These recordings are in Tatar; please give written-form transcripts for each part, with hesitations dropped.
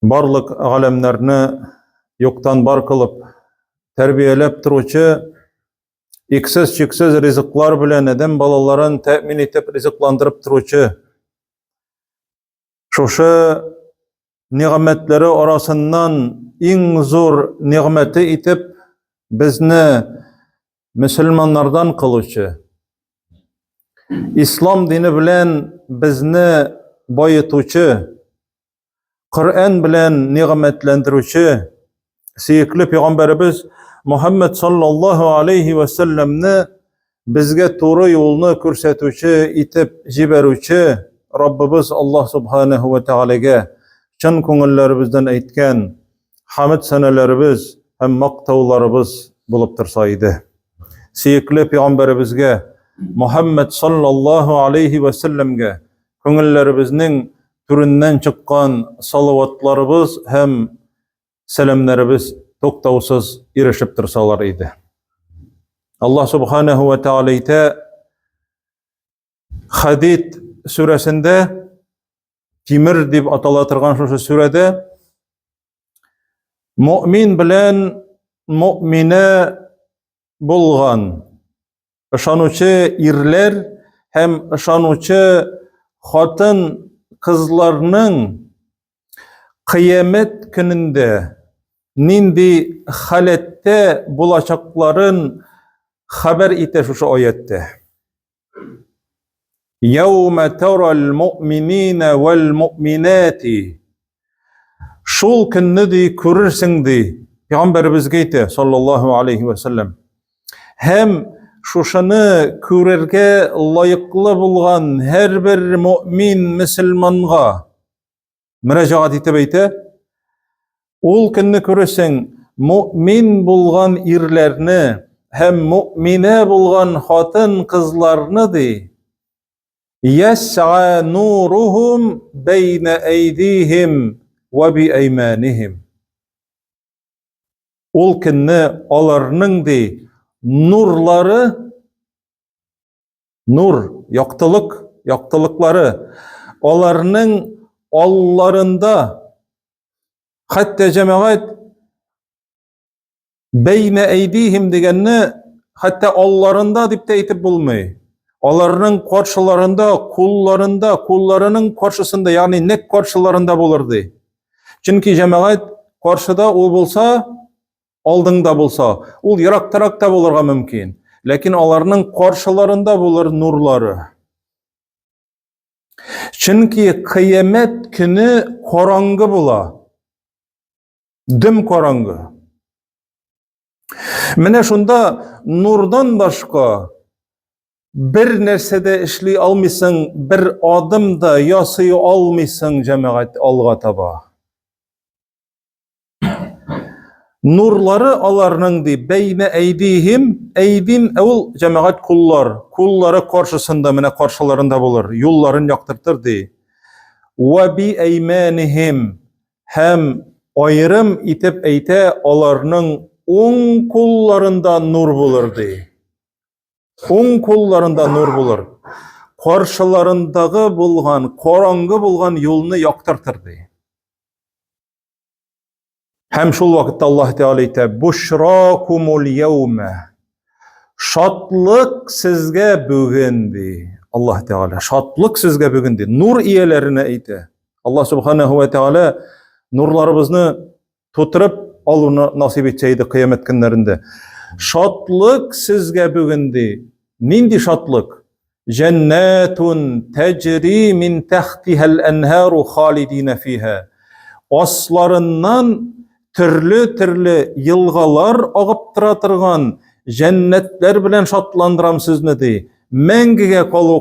Барлык галәмнәрне юктан бар кылып, тәрбияләп торучы, иксез-чиксез ризыклар белән адәм балаларын тәэмин итеп ризыкландырып торучы, шушы нигъмәтләре арасыннан иң зур нигъмәте итеп безне мөселманнардан кылучы, ислам дине белән безне баетучы, Коръән белән нигъмәтләндерүче сөекле пәйгамбәребез Мухаммад саллаллаһу алейхи ва сәлләмне безгә туры юлны күрсәтүче итеп җибәрүче Раббыбыз Аллаһ субханаһу ва тәгаләгә чын күңелләребездән әйткән хамд сәнәләребез һәм мактауларыбыз булып торса иде. Сөекле пәйгамбәребезгә Мухаммад саллаллаһу алейхи ва сәлләмгә күңелләребезнең түреннән чыккан салаватларыбыз һәм сәламнәребез туктаусыз ирешеп торсалар иде. Аллаһ субханаһу ва тааля әйтә Хадид сүрәсендә Тимер дип атала торган шушы сүрәдә мөмин белән мөминә булган ышанучы ирләр һәм ышанучы хатын кызларның кыямәт көнендә нинди халәттә булачакларын хәбәр итә шушы аятьтә. Яумә тарал муъминина вәл муъминати. Шул көнне ди күрерсең ди. Пәйгамбәребезгә әйтә, саллаллаһу алейхи ва саллям. Һәм шушыны күрергә лаеклы булган һәрбер мөмин мөселманга мөрәҗәгать итеп әйтә, ул көнне күрерсең мөмин булган ирләрне һәм мөминә булган хатын-кызларны ди, Яс'a нурухум бәйнә әйдихим вә би әймәнихим. Ул көнне аларның ди нурлары нур, яктылык, яктылыклары аларның алларында хәтта җәмәгать Бәйнә әйдихим дигәнне хәтта алларында дип тә әйтеп булмый. Аларның каршыларында, кулларында, кулларының каршысында, ягъни нәк каршыларында булыр ди. Чөнки җәмәгать каршыда ул булса, алдыңда булса, ул ерактарак та булырга мөмкин. Ләкин аларның каршыларында булыр нурлары. Чөнки кыямәт көне караңгы була. Дөм караңгы. Менә шунда нурдан башка бер нәрсә дә эшли алмыйсың, бер адым да ясый алмыйсың җәмәгать алга таба. Нурлары аларның ди, бәйнә әйдихим, әйдин ул җәмәгать куллар, куллары каршысында, менә каршыларында булыр, юлларын яктыртыр ди. Ва би әймәнихим, Һәм аерым итеп әйтә, аларның уң кулларында нур булыр ди. Уң кулларында нур булыр. Каршыларындагы булган, караңгы булган юлны яктыртыр ди. Һәм шул вакытта Аллаһ Тәгалә әйтә: "Бушракумул яума". Шатлык сезгә бүген ди. Аллаһ Тәгалә, шатлык сезгә бүген ди. Нур ияләренә әйтә. Аллаһ Субханаһу ва Тәгалә нурларыбызны тутырып алуны насыйп итсә иде кыямәт көннәрендә. Шатлык сезгә бүген ди. Нинди шатлык? Җәннәтун тәҗри мин тәхтихәл әнһару халидина фиһа. Асларыннан төрле-төрле елгалар агып тора торган җәннәтләр белән шатландырам сезне ди. Мәңгегә калу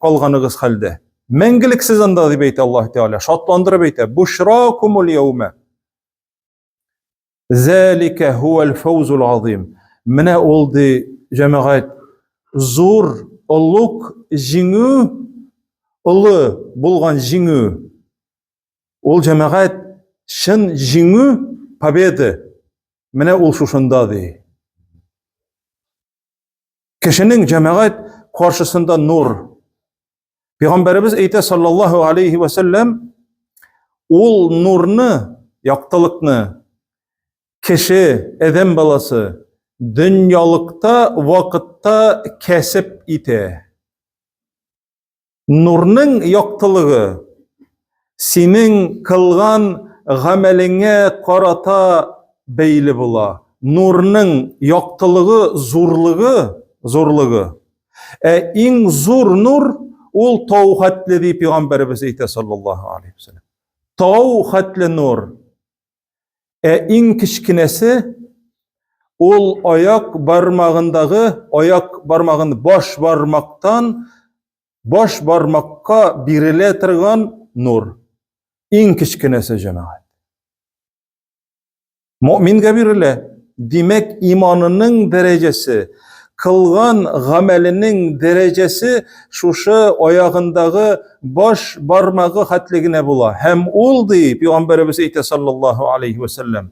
калганыгыз хәлдә. Мәңгелек сез анда дип әйтә Аллаһ Тәгалә. Шатландырып әйтә. Бушракумул яума. Зәликә һуәл фәүзул азим. Менә ул ди, җәмәгать, зур, олуг җиңү, олы булган җиңү. Ул җәмәгать чын җиңү, победа. Менә ул шушында ди. Кешенең җәмәгать каршысында нур. Пәйгамбәребез әйтә саллаллаһу алейхи ва саллям, Ул нурны, яктылыкны кеше, адәм баласы дөньялыкта вакытта кәсеп итә. Нурның яктылыгы синең кылган гамәлеңә карата бәйле була. Нурның яктылыгы, зурлыгы, зурлыгы. Ә иң зур нур ул тау хәтле ди пәйгамбәребез әйтә саллаллаһу алейхи вәсәлләм. Тау хәтле нур. Ә иң кечкенәсе ул аяк бармагындагы аяк бармагын баш бармактан баш бармакка бирелә торган нур. Иң кечкенәсе җәмәгать. Мөмингә бирелә. Димәк, иманының дәрәҗәсе, кылган гамәленең дәрәҗәсе шушы аягындагы баш бармагы хәтле генә була. Һәм ул, ди, пәйгамбәребез әйтә саллаллаһу алейхи ва сәлләм,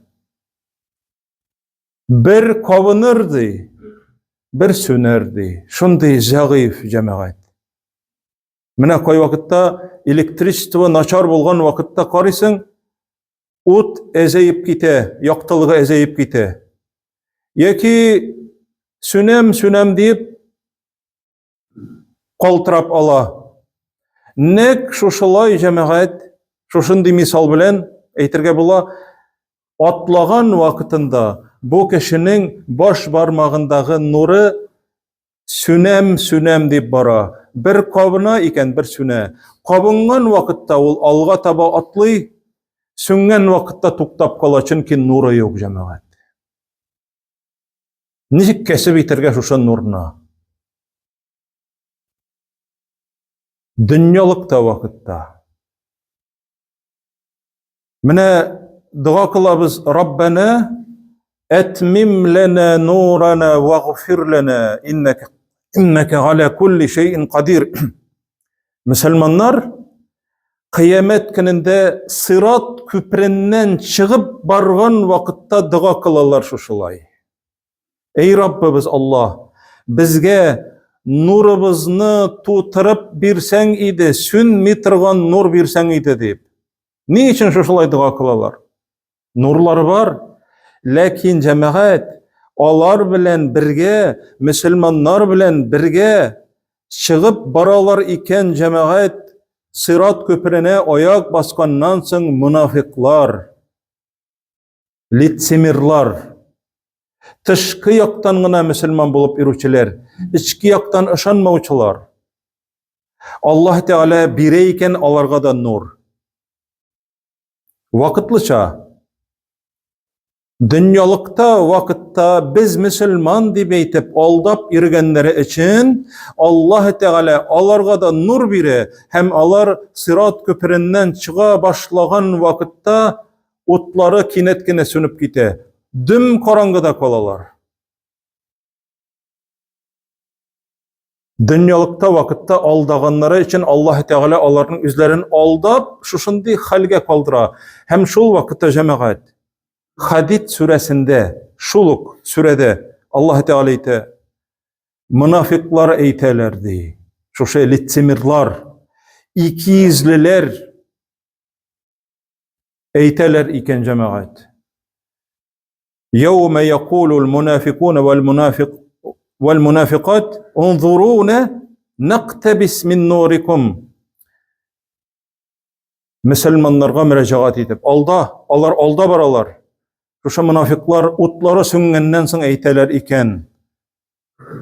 бер кабыныр, ди, бер сүнер, ди. Шундый зәгыйф җәмәгать. Менә кайвакытта электричество начар булган вакытта карыйсың, ут әзәеп китә, яктылыгы әзәеп китә. Яки сүнәм, сүнәм дип калтырап ала. Нәк шушылай җәмәгать, шушындый мисал белән әйтергә була, атлаган вакытында бу кешенең баш бармагындагы нуры Сүнәм, сүнәм дип бара. Бер кабына икән, бер сүнә. Кабынган вакытта ул алга таба атлый, сүнгән вакытта туктап кала, чөнки нуры юк, җәмәгать. Ничек кәсеп итәргә шушы нурны? Дөньялыкта вакытта. Менә дога кылабыз, Раббана әтмим ләнә нурана вагфир ләнә иннәкә иннәкә галя кулли шәйин кадир. Мөселманнар кыямәт көнендә сират күпереннән чыгып барган вакытта дога кылалар шушылай. Эй Раббыбыз Аллаһ, безгә нурыбызны тутырып бирсәң иде, сүнми торган нур бирсәң иде дип. Ни өчен шушылай дога кылалар? Нурлары бар, ләкин җәмәгать алар белән бергә, мөселманнар белән бергә чыгып баралар икән җәмәгать сират күперенә аяк басканнан соң монафиклар, лицемерлар, тышкы яктан гына мөселман булып йөрүчеләр, эчке яктан ышанмаучылар. Аллаһ Тәгалә бирә икән аларга да нур. Вакытлыча дөньялыкта вакытта без мөселман дип әйтеп алдап йөргәннәре өчен Аллаһ Тәгалә аларга да нур бирә һәм алар сират күпереннән чыга башлаган вакытта утлары кинәт кенә сүнеп китә. Дөм караңгыда калалар. Дөньялыкта вакытта алдаганнары өчен Аллаһ Тәгалә аларның үзләрен алдап, шушындый хәлгә калдыра. Һәм шул вакытта җәмәгать Хадид сүрәсендә, шул ук сүрәдә Аллаһ Тәгалә әйтә, монафиклар әйтәләр ди. Шушы лицемерлар, икейөзлеләр әйтәләр икән җәмәгать. Яума якулул мунафикуна вал мунафик вал мунафикат унзуруна нактабис мин нурикум. Мөселманнарга мөрәҗәгать итеп, алда, алар алда баралар. Шушы мунафиклар утлары сүнгәннән соң әйтәләр икән.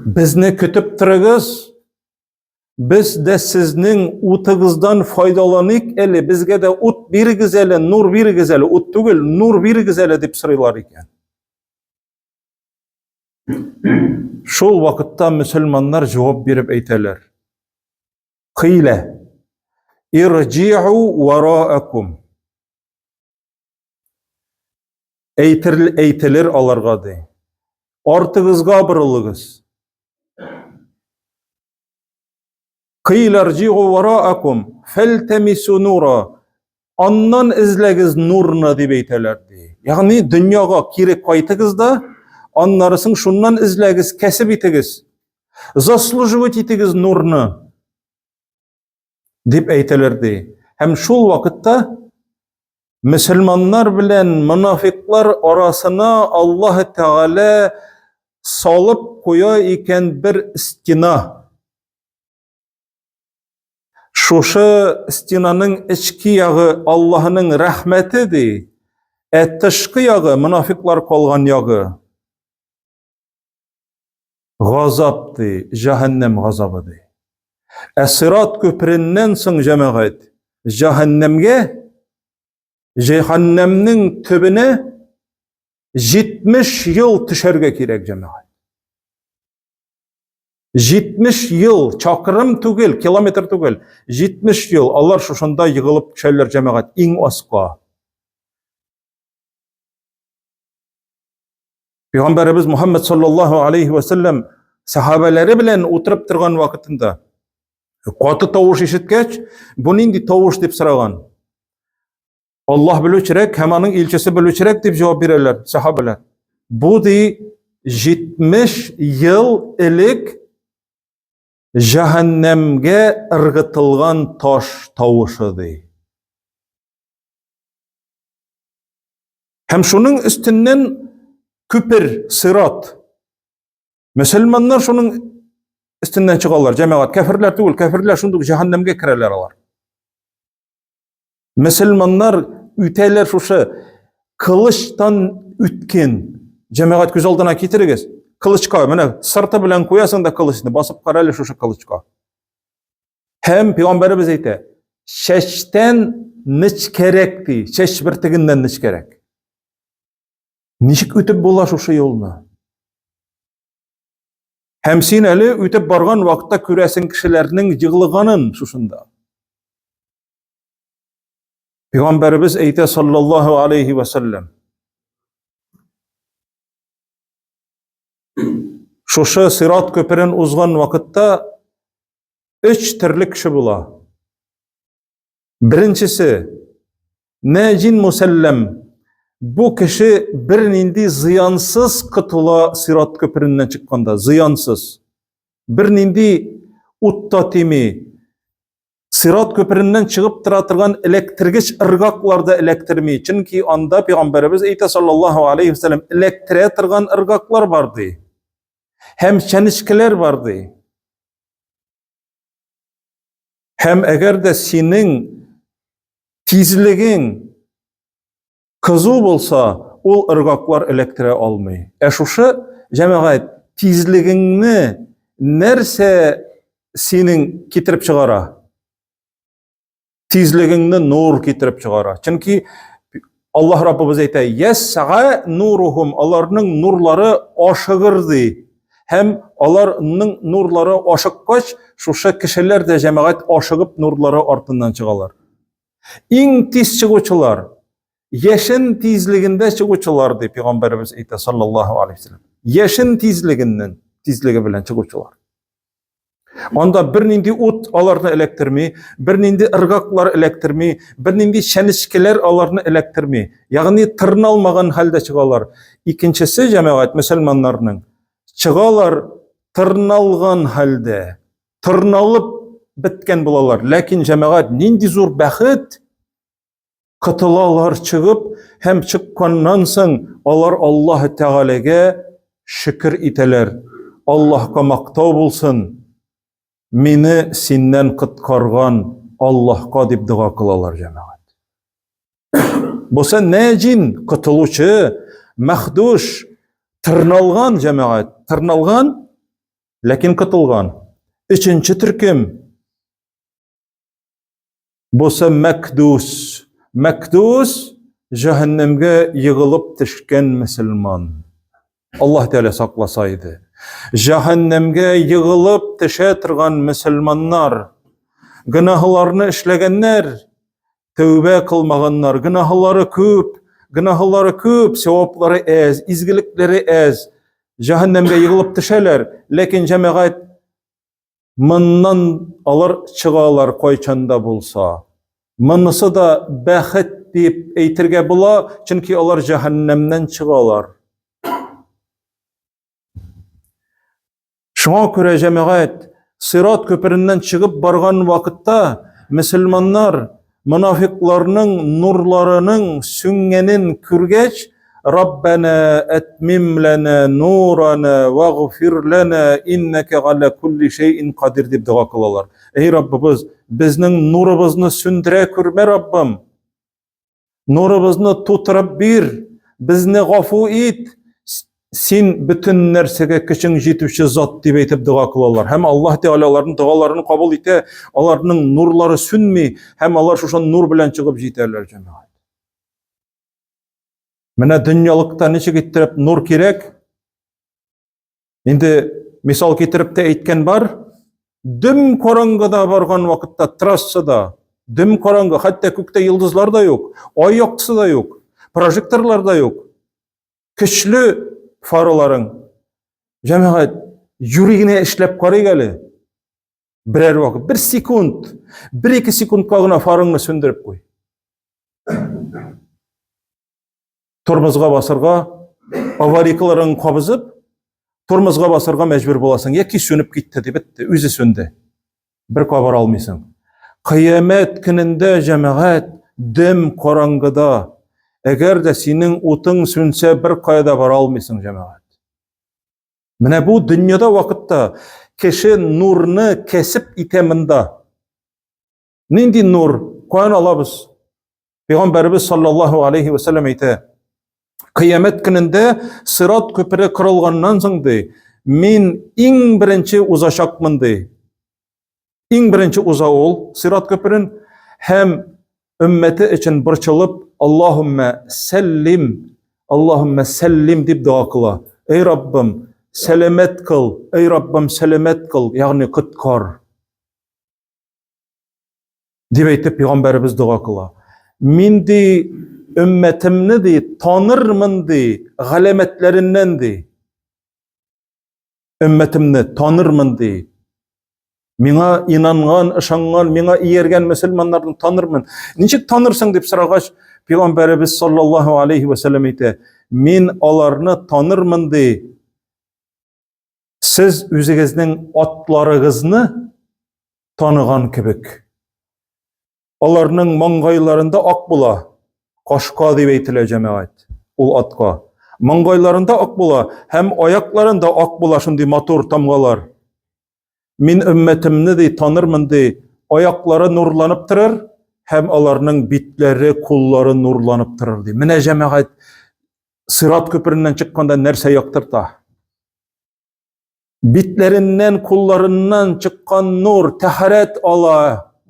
Безне көтеп торыгыз, Без дә сезнең утыгыздан файдаланыйк әле, безгә дә ут бирегез әле, нур бирегез әле, ут түгел, нур бирегез әле дип сорыйлар икән. Шул вакытта мөселманнар җавап биреп әйтәләр. Кыйлә ирҗи'у вараакум. Әйтер, әйтелер аларга ди. Артыгызга борылыгыз. Кыйлар җигу вараакум фәлтәмису нура. Аннан эзләгез нурны дип әйтәләр ди. Ягъни дөньяга кире кайтыгыз да, аннарысын шуннан эзләгез, кәсеп итегез. Заслуживать итегез нурны дип әйтәләр ди. Һәм шул вакытта. Мөселманнар белән монафиклар арасына Аллаһ Тәгалә салып куя икән бер стена. Шушы стенаның эчке ягы Аллаһының рәхмәте ди, ә тышкы ягы монафиклар калган ягы. Газап ди, җәһәннәм газабы ди. Ә сират күпереннән соң җәмәгать җәһәннәмгә җәһәннәмнең төбенә 70 ел төшәргә кирәк җәмәгать. 70 ел, чакрым түгел, километр түгел, 70 ел алар шушында егылып төшәләр җәмәгать иң аска. Пәйгамбәребез Мухаммад саллаллаһу алейхи ва саллям сахабәләре белән утырып торган вакытында каты тавыш ишеткәч, бу нинди тавыш дип сораган. Аллаһ белүчерәк һәм аның илчесе белүчерәк дип җавап бирәләр сахабәләр. Бу ди 70 ел элек җәһәннәмгә ыргытылган таш тавышы ди. Һәм шуның өстеннән күпер, сират. Мөселманнар шуның өстеннән чыгалар, җәмәгать. Кәферләр түгел, кәферләр шундук җәһәннәмгә керәләр алар. Мөселманнар үтәләр шушы кылычтан үткен. Җәмәгать күз алдына китерегез. Кылычка, менә сырты белән куясың да кылычны, басып кара әле шушы кылычка. Һәм пәйгамбәребез әйтә, чәчтән нечкәрәк ди, чәч бөртегеннән нечкәрәк. Ничек үтеп була шушы юлны? Һәм син әле үтеп барган вакытта күрәсең кешеләрнең егылганын шушында. Пәйгамбәребез әйтә саллаллаһу алейхи ва саллям. Шушы сират күперен узган вакытта өч төрле кеше була. Беренчесе Нәҗин Мусәлләм. Бу кеше бернинди зыянсыз котыла сират күпереннән чыкканда, зыянсыз. Бернинди ут та тими. Сират күпереннән чыгып тора торган эләктергеч ыргаклар да эләктерми. Чөнки анда пәйгамбәребез әйтә саллаллаһу алейхи вәсәлләм, эләктерә торган ыргаклар бар ди. Һәм чәнечкеләр бар ди. Һәм әгәр дә синең тизлегең кызу булса, ул ыргаклар эләктерә алмый. Ә шушы җәмәгать тизлегеңне нәрсә синең китереп чыгара? Тизлегеңне нур китереп чыгара. Чөнки Аллаһ Раббыбыз әйтә, "Яс'a нурухум", аларның нурлары ашыгыр ди. Һәм аларның нурлары ашыккач, шушы кешеләр дә җәмәгать ашыгып нурлары артыннан чыгалар. Иң тиз чыгучылар, яшен тизлегендә чыгучылар ди пәйгамбәребез әйтә саллаллаһу алейһи вәсәлләм. Яшен тизлегеннән, тизлеге белән чыгучылар. Анда бернинди ут аларны эләктерми, бернинди ыргаклар эләктерми, бернинди чәнечкеләр аларны эләктерми. Ягъни тырналмаган хәлдә чыгалар. Икенчесе җәмәгать мөселманнарның чыгалар тырналган хәлдә, тырналып беткән булалар. Ләкин җәмәгать нинди зур бәхет котылалар чыгып һәм чыкканнан соң алар Аллаһ Тәгаләгә шөкер итәләр. Аллаһка мактау булсын. Мине синнән коткарган Аллаһка дип дога кылалар җәмәгать. Бусы нәҗин, котылучы, мәхдуш, тырналган җәмәгать, тырналган, ләкин котылган. Өченче төркем Бусы мәкдүс. Мәкдүс җәһәннәмгә егылып төшкән мөселман. Аллаһ Тәгалә сакласа иде. Җәһәннәмгә егылып төшә торган мөселманнар, гөнаһларны эшләгәннәр, тәүбә кылмаганнар, гөнаһлары күп, гөнаһлары күп, саваплары әз, изгелекләре әз. Җәһәннәмгә егылып төшәләр, ләкин җәмәгать Моннан алар чыгалар кайчан да булса. Монысы да бәхет дип әйтергә була, чөнки алар җәһәннәмнән чыгалар. Шуңа күрә җәмәгать сират күпереннән чыгып барган вакытта мөселманнар монафикларның нурларының сүнгәнен күргәч, Раббана әтмим ләнә нурана вагфир ләнә иннәкә галә кулли шәйин кадир дип дога кылалар. Эй Раббыбыз, безнең нурыбызны сүндерә күрмә, Раббым. Нурыбызны тутырып бир, безне гафу ит. Син бөтен нәрсәгә көчең җитүче зат дип әйтеп дога кылалар. Һәм Аллаһ Тәгалә аларның догаларын кабул итә, аларның нурлары сүнми һәм алар шушы нур белән чыгып җитәләр, җәмәгать. Менә дөньялыкта ничек иттереп нур кирәк? Инде мисал китереп тә әйткән бар. Дөм караңгыда барган вакытта трассада дөм караңгы, хәтта күктә йолдызлар да юк, ай яктысы да юк, прожекторлар да юк. Көчле фараларың. Җәмәгать, юри генә эшләп карыйк әле. Берәр вакыт, бер секунд, бер-ике секундка гына фарыңны сүндереп куй. Тормозга басырга, аварийкаларын кабызып, тормозга басырга мәҗбүр буласың. Яки сүнеп китте дип бетте, үзе сүнде. Бер кабар алмыйсың. Кыямәт көнендә җәмәгать дөм караңгыда. Әгәр дә синең утың сүнсә, бер кая да бара алмыйсың, җәмәгать. Менә бу дөньяда вакытта кеше нурны кәсеп итә монда. Нинди нур? Каян алабыз? Пәйгамбәребез саллаллаһу алейхи ва саллям әйтә, Кыямәт көнендә сират күпере кырылганнан соң ди, мин иң беренче узачакмын ди. Иң беренче уза ул сират күперен һәм өммәте өчен борчылып, Аллаһуммә сәллим, Аллаһуммә сәллим дип дога кыла. Эй Раббым, сәламәт кыл, эй Раббым, сәламәт кыл, ягъни коткар. Дип әйтеп пәйгамбәребез дога кыла. Мин ди өммәтемне ди танырмын ди галәмәтләреннән ди. Өммәтемне танырмын ди. Миңа инанган, ышанган, миңа ияргән мөселманнарны танырмын. Ничек танырсың дип сорагач, пәйгамбәребез саллаллаһу алейхи ва сәлләм әйтә, мин аларны танырмын ди. Сез үзегезнең атларыгызны таныган кебек. Аларның маңгайларында ак була. Кашка дип әйтелә җәмәгать. Ул атка. Маңгайларында ак була һәм аякларында ак була шундый матур тамгалар. Мин өммәтемне ди танырмын ди, аяклары нурланып торыр һәм аларның битләре, куллары нурланып торыр ди. Менә җәмәгать сират күпереннән чыкканда нәрсә яктырта? Битләреннән, кулларыннан чыккан нур, тәһарәт ала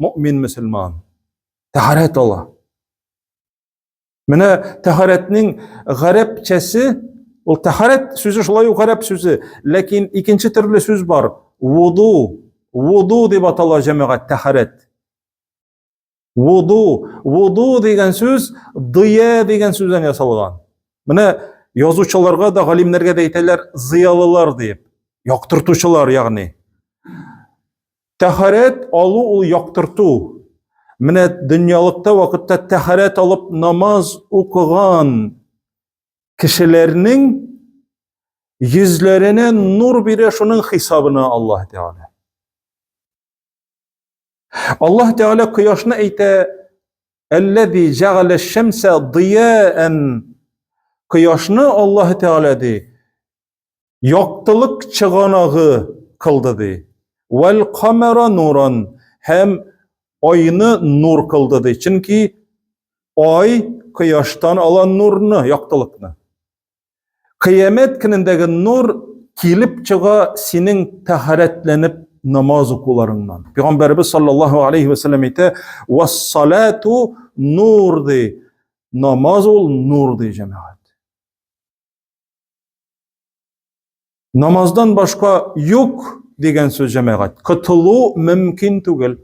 мөмин мөселман. Тәһарәт ала. Менә тәһарәтнең гарәпчәсе, ул тәһарәт сүзе шулай ук гарәп сүзе, ләкин икенче төрле сүз бар. Вуду, вуду дип атала җәмәгать тәһарәт. Вуду, вуду дигән сүз дыя дигән сүздән ясалган. Менә язучыларга да, галимнәргә дә әйтәләр зыялылар дип, яктыртучылар ягъни. Тәһарәт алу ул яктырту. Менә дөньялыкта вакытта тәһарәт алып намаз укыган кешеләрнең йөзләренә нур бирә шуның хисабына Аллаһ Тәгалә. Аллаһ Тәгалә кояшны әйтә, Әлләзи җәгалә шәмсә дияән. Кояшны Аллаһ Тәгалә ди, яктылык чыганагы кылды ди. Вәл камара нуран һәм айны нур кылды ди. Чөнки ай кояштан ала нурны, яктылыкны. Кыямәт көнендәге нур килеп чыга синең тәһарәтләнеп намаз укуларыңнан. Пәйгамбәребез саллаллаһу алейхи ва саллям әйтә, "Вассалату нур" ди. Намаз ул нур ди җәмәгать. Намаздан башка юк дигән сүз җәмәгать. Котылу мөмкин түгел.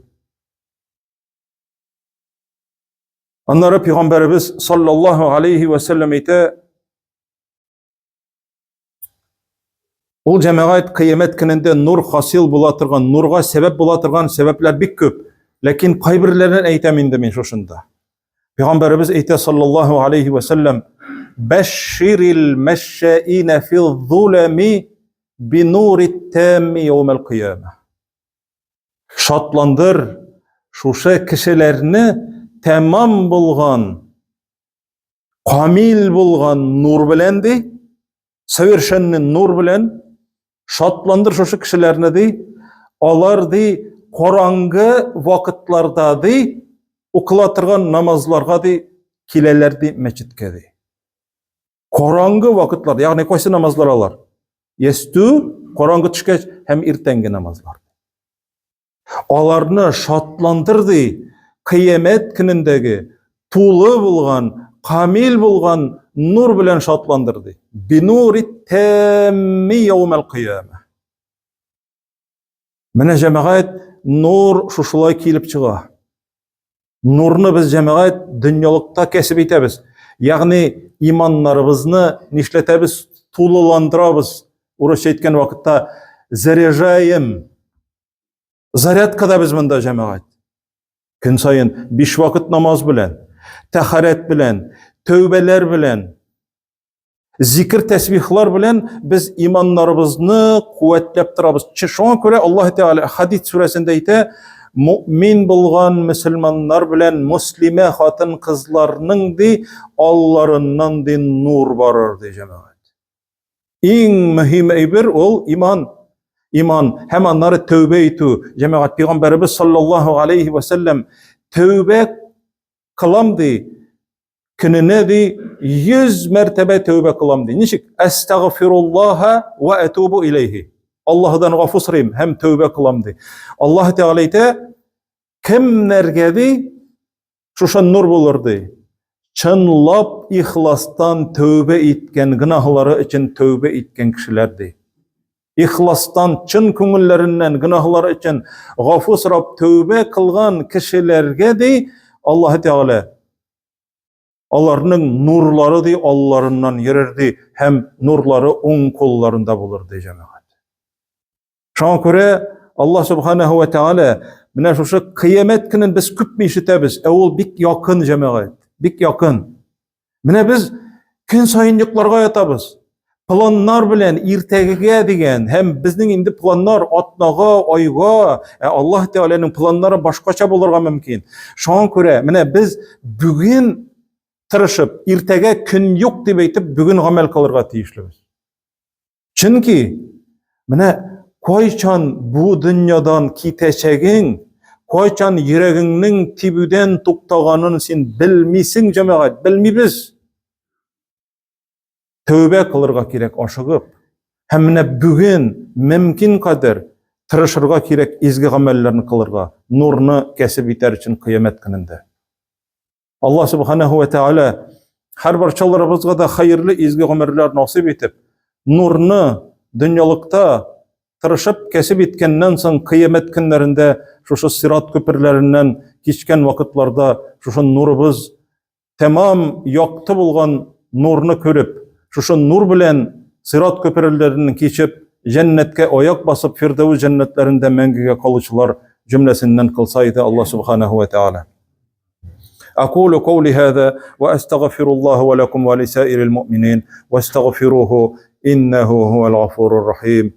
Аннары пәйгамбәребез саллаллаһу алейхи ва саллям әйтә, Ул җәмәгать кыямәт көнендә нур хасил була торган, нурга сәбәп була торган сәбәпләр бик күп. Ләкин кайберләрен әйтәм инде мин шушында. Пәйгамбәребез әйтә саллаллаһу алейхи ва саллям, "Бәшширил мәшшаина фил зулами бинурит тамми яумал кыяма." Шатландыр шушы кешеләрне тәмам булган, камил булган нур белән ди, совершенный нур белән шатландыр шушы кешеләрне ди. Алар ди караңгы вакытларда ди укыла торган намазларга ди киләләр ди мәчеткә ди. Караңгы вакытлар, ягъни кайсы намазлар алар? Ястү, караңгы төшкәч һәм иртәнге намазлар. Аларны шатландыр ди, кыямәт көнендәге тулы булган, камил булган нур белән шатландыр ди. Бинури тәмми яумәл кыямә. Менә җәмәгать нур шушылай килеп чыга. Нурны без җәмәгать дөньялыкта кәсеп итәбез. Ягъни иманнарыбызны нишләтәбез? Тулыландырабыз. Урысча әйткән вакытта заряжаем. Зарядкада без монда җәмәгать. Көн саен биш вакыт намаз белән, тәхәрәт белән, тәүбәләр белән, зикр тәсбихлар белән без иманнарыбызны куәтләп торабыз. Шуңа күрә Аллаһ Тәгалә Хадид сүрәсендә әйтә, мөмин булган мөселманнар белән мөслимә хатын-кызларның ди алларыннан ди нур барыр ди җәмәгать. Иң мөһим әйбер ул иман. Иман һәм аннары тәүбә итү. Җәмәгать пәйгамбәребез саллаллаһу алейхи ва сәлләм тәүбә кылам ди Көненә ди 100 мәртәбә тәүбә кылам ди. Ничек? Әстәгъфируллаһа ва атубу илейхи. Аллаһудан гафу сорыйм һәм тәүбә кылам ди. Аллаһ Тәгалә әйтә, кемнәргә ди шушы нур булыр ди. Чынлап ихластан тәүбә иткән, гөнаһлары өчен тәүбә иткән кешеләр ди. Ихластан, чын күңелләреннән гөнаһлары өчен гафу сорап тәүбә кылган кешеләргә ди Аллаһ Тәгалә аларның нурлары ди алларыннан йөрер ди һәм нурлары уң кулларында булыр ди җәмәгать. Шуңа күрә Аллаһ субханаһу ва тааля менә шушы кыямәт көнен без күпме ишетәбез, ә ул бик якын җәмәгать, бик якын. Менә без көн саен йокларга ятабыз. Планнар белән иртәгегә дигән һәм безнең инде планнар атнага, айга, ә Аллаһ Тәгаләнең планнары башкача булырга мөмкин. Шуңа күрә менә без бүген тырышып, иртәгә көн юк дип әйтеп, бүген гамәл кылырга тиешлебез. Чөнки менә кайчан бу дөньядан китәчәгең, кайчан йөрәгеңнең тибүдән туктаганын син белмисең, җәмәгать, белмибез. Тәүбә кылырга кирәк ашыгып. Һәм менә бүген мөмкин кадәр тырышырга кирәк изге гамәлләрне кылырга, нурны кәсеп итәр өчен кыямәт көнендә. Аллаһ субханаһу ва тааля һәр барчаларыбызга да хәерле изге гомерләр насыйп итеп, нурны дөньялыкта тырышып кәсеп иткәннән соң кыямәт көннәрендә шушы сират күперләреннән кичкән вакытларда шушы нурыбыз тәмам якты булган нурны күреп, шушы нур белән сират күперләрен кичеп, җәннәткә аяк басып, Фирдәүс җәннәтләрендә мәңгегә калучылар җөмләсеннән кылса иде Аллаһ субханаһу ва тааля. أقول قولي هذا وأستغفر الله ولكم ولسائر المؤمنين واستغفروه إنه هو الغفور الرحيم.